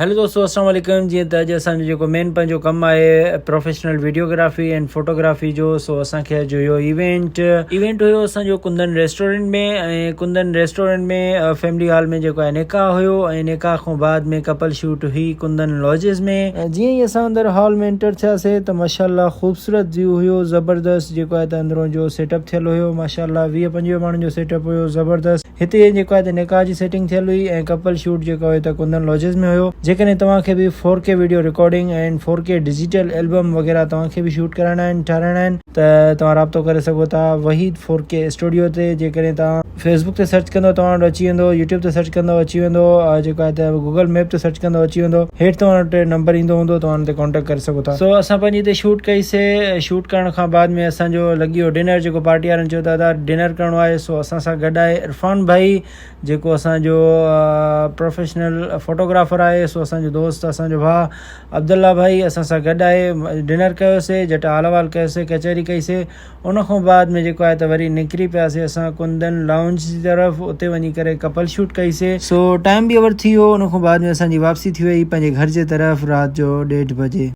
Hello دوستو اسلام عليڪم جيئن ته اڄ اسان جو جيڪو مين پنهنجو ڪم آهي پروفيشنل ويڊيوگرافي ۽ فوٽوگرافي جو سو اسان کي اڄ هيو ايونٽ ايونٽ هيو اسان جو Kundan restaurant ۾ ۽ Kundan restaurant ۾ family hall ۾ جيڪو آهي نڪاح هيو ۽ نڪاح کان بعد ۾ ڪپل شوٽ هئي ڪندن لاجز ۾. جيئن ئي اسان اندر هال ۾ انٽر ٿياسي ته ماشاءالله خوبصورت ويو هيو زبردست جيڪو آهي ته اندرون جو سيٽ اپ ٿيل هيو ماشاءالله 20 25 ماڻهن جو سيٽ اپ هيو زبردست. هتي جيڪو آهي ته نڪاح جي سيٽنگ ٿيل هئي ۽ ڪپل شوٽ جيڪو هيو ته ڪندن لاجز ۾ هيو. جيڪڏهن توهان کي به four K video recording ۽ four K digital album وغيره توهان کي به شوٽ ڪرائڻا آهن ٺاهرائڻا آهن ته توهان رابطو ڪري سگهو ٿا وحيد فور ڪي اسٽوڊيو تي جيڪڏهن توهان فيسبوڪ تي سرچ ڪندو توهان وٽ اچي ويندو يوٽيوب تي سرچ ڪندو اچي ويندو جيڪو آهي ته گوگل ميپ تي سرچ ڪندو اچي ويندو هيٺ توهان وٽ نمبر ايندو هوندو توهان ان تي ڪانٽيڪٽ ڪري سگهو ٿا. سو اسان پنهنجي هتي شوٽ ڪئي سي شوٽ ڪرڻ کان بعد ۾ اسان جو لڳي ويو ڊنر جيڪو پارٽي وارن چيو ته ادا ڊنر ڪرڻو آهي سو اسان سان گڏ آهي عرفان ڀائي جيڪو اسان جو پروفيشنل فوٽوگرافر آهي سو اسان جو دوست اسان جو ڀاء عبدالله ڀائي اسان سان گڏ آهي ڊنر ڪيو سي جٽ حال احوال ڪيو سي ڪچهري ڪئي سي ان کان بعد ۾ جيڪو آهي ته وري نڪري پياسي اسان ڪندن لائونج جي طرف اتي وڃي ڪري ڪپل شوٽ ڪئي سي. سو ٽائيم به اوور ٿي ويو ان کان بعد ۾ اسان جي واپسي ٿي وئي پنهنجي گهر جي طرف رات جو ڏيڍ بجي.